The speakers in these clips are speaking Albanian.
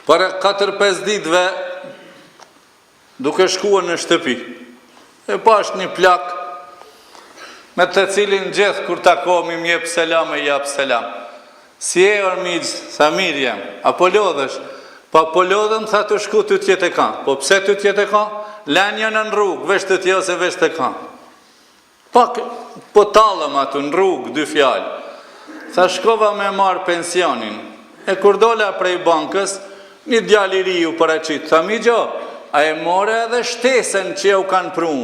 Para 4-5 ditëve duke shkuar në shtëpi, e pash një plak me të cilin gjithë kur takohemi më jep selam e jap selam. Si je or mixhë, tha mirë jam, a po lodhesh? Pa po lodhem, tha tu shku tutje te ka. Po pse tutje te ka? Len janë në rrugë, veç tutje ose veç te ka. Pak po tallëm aty në rrugë dy fjalë. Tha shkova me marrë pensionin. E kur dola prej bankës, një djalë i ri u paraqit. Tha mixho, a e more edhe shtesën që jau kanë pru?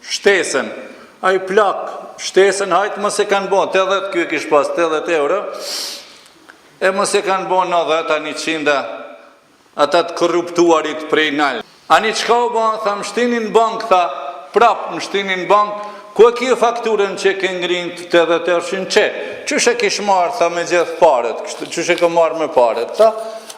Shtesën. Ai plak, shtesën hajt mos e kanë bo, 80 ky e kish pas 80 euro. E mos e kanë bo 90 a 100 Ata të korruptuarit prej nalt. Ani çka u ba, tha më shtini në bankë, tha, prap më shtini në bankë, ku e ki fakturën që e ke ngrinë të 80 eurëshin, qe, qysh e kish marrë, tha, me gjithë paret, kështu, qysh e ke marrë me paret, tha,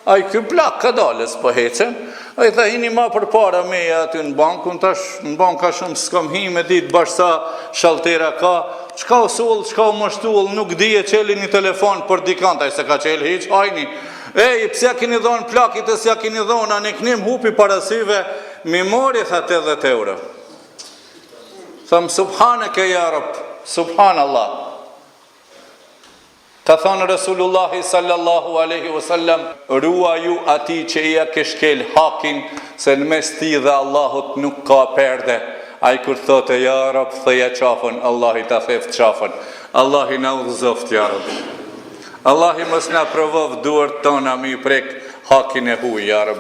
ai ky plak kadalës po hecën, ai tha, hini ma përpara meje aty në bankë, unë tash në banka shumë s'kam hi me ditë bash sa shaltera ka, çka u soll, çka u mështull, nuk di e çeli një telefon për dikant, ai s'e ka çelë hiç, hajni, Ej, pse ja keni dhonë plakit e s'ja keni dhonë, ani knim hupi para syve, m'i mori, tha 80 euro. Tham, subhaneke ja Rab, subhanallah. Ka thonë Resulullahi sallallahu aleyhi wasallam, ruaju atij që ia ke shkel hakin, se në mes tij dhe Allahut nuk ka perde. Ai kur thotë, ja Rab, theja qafën, Allahi ta theftë qafën. Allahi na udhëzoftë, ja Rab. Allahi mos na provoftë duart tona me i prek hakin e huj, ja Rab.